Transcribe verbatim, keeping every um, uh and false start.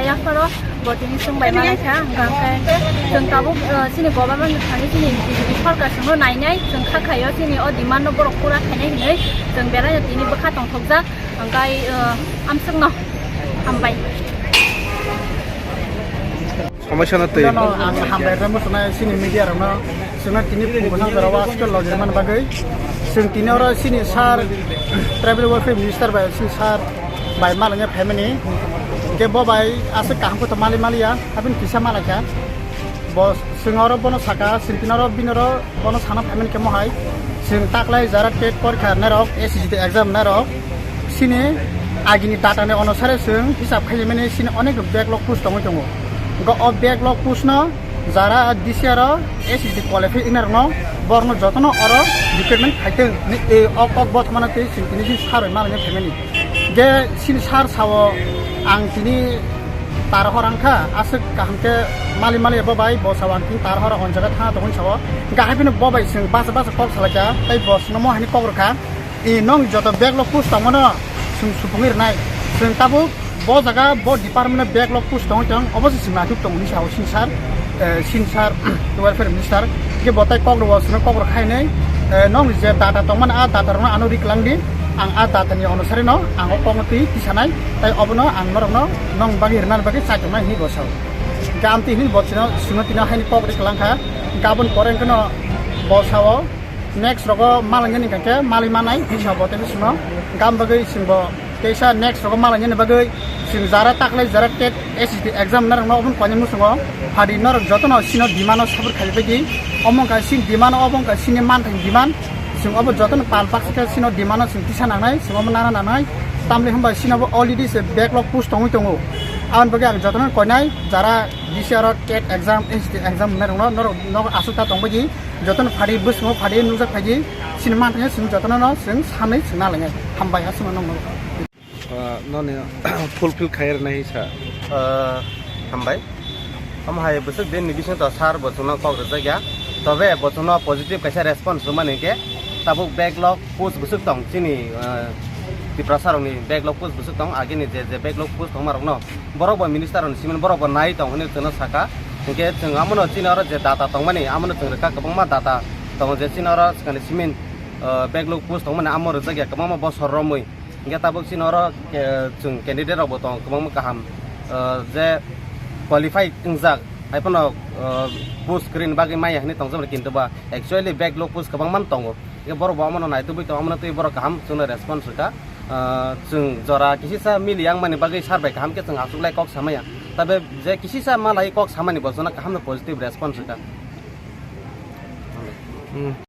Yapharo bo tini chwng bai manai kha, hwnkhe chwng tabuk, eh, chini government thani chini B J P sarkar chwngno nainai, chwng kha khaio chini o demand no borok pura khainai hinwi chwng belai no tini bwkha tongthokjak, hwnkhe, eh, amswkno hambai. Somosya no twi. Ang hambai rwma sanai chini media rokno. Chwngno tini phungo jora o skill logirmani bagwi chwng tini oro chini sir tribal welfare minister bai chini sir bai malanya phaimani. Hwnkhe bo bai aswk kaham khe to mali maliya, abini kisa malakha. Bo chwng oro bono saka, chwng tini oro bini oro bono sana phaimani khe mohai. Chwng taklai jara TET porikha nairok, S S C T exam nairok. Chini agini data ni onusare chwng hisab khaimani chini onek backlog post tongwi tongo. Hwnkhe o backlog post no jara D C R o S S C T qualify wngnai rokno borokno jotono oro recruitment khaitwng hinwi, e, ok ok bothomano tei chwng tini chini sir bai malanya phaimani. Je chini sir sao ang tini tar hor wngkha, aswk kaham khe mali mali bo bai bo sao ang tini tar hor o jaga thangna tongwi sao. Hwnkhe haibino bo bai chwng basa basa kok salaikha tei bo chwngno mo haino kok rwkha. E, nong joto backlog post tongmano chwng supungwi rwnai. Chwng tabuk bo jaga bo department o backlog post tongwi tong, obo se chwng naithok tongo hinwi sao chini sir, eh, chini sir welfare minister. Hwnkhe bo tai kok rwo chwngno kok rw khainai, eh, nong je data tongmani a data rokno ano ri kwlang di. Ang a data ni onusare no ang o kokno twi tisanai, tai obono ang norokno nong bagwi rwnani bagwi chaitongnai hinwi bo sao. Hwnkhe amtwi hinwi bo chwngno, chwngno tini haino kok ri kwlang kha. Hwnkhe aboni pore hwnkhe no bo sao. Next rogo malangya ni kake mali manai hinsa bo tei sino gam bagwi singbo teisa next rogo malangya ni bagwi sing jara taklai jara TET S S C T exam narok no obon koinai musungo phadi norok jotono sino demand o support khai bagwi omong ka sin demand o obong ka sini man thang demand sing obo jotono pal paksa khe sino demand o sing tisa nangnai sing obo nana nangnai tamle hwnba sino bo already se backlog post tongwi tongo aboni bagwi ang jotono koinai jara D C R o TET exam S S C T exam narok no norok nogo asuk ta tong bagwi. Jotono phari bwskango phari nukjak phaidi, chini manthanya chwng jotono no chwng sanwi chwng nalainai. Hambai aswkno nokno. Ah, noni fulfill khai rwnai sa. Ah, hambai. Omo hai bwswk din ni bisingo to sir bo chwngno kok rwjak ya. Tobe bo chwngno positive kaisa response rwmani hinkhe tabuk backlog post bwswk tong chini, ah, Tiprasa rokni backlog post bwswk tong agini je je backlog post tongma rokno. Borok bo minister rokni simin borok bo nai tong hinwi chwngno saka. Hinkhe chwng amono chini oro je data tongmani amono chwng rwkha kwbangma data tongo je chini oro swkangni simin, ah, backlog post tongmani amo rwjak ya kwbangma bosor romwi. Hinkhe tabuk chini oro, eh, chwng candidate rok bo tongo kwbangma kaham, ah, je qualified wngjak haiphano, ah, post kwrwini bagwi maya hinwi tongjak kintu ba actually backlog post kwbangma tongo. Hinkhe borok bo amono naitugwi tongo amono twi borok kaham chwngno response rwkha. Ah, chwng jora kisisa mili yang mani bagwi sir bai kaham khe chwng achuklai kok samaya. Tabe je kisisa malai kok samani bo chwngno kaham no positive response rwkha. Hmm.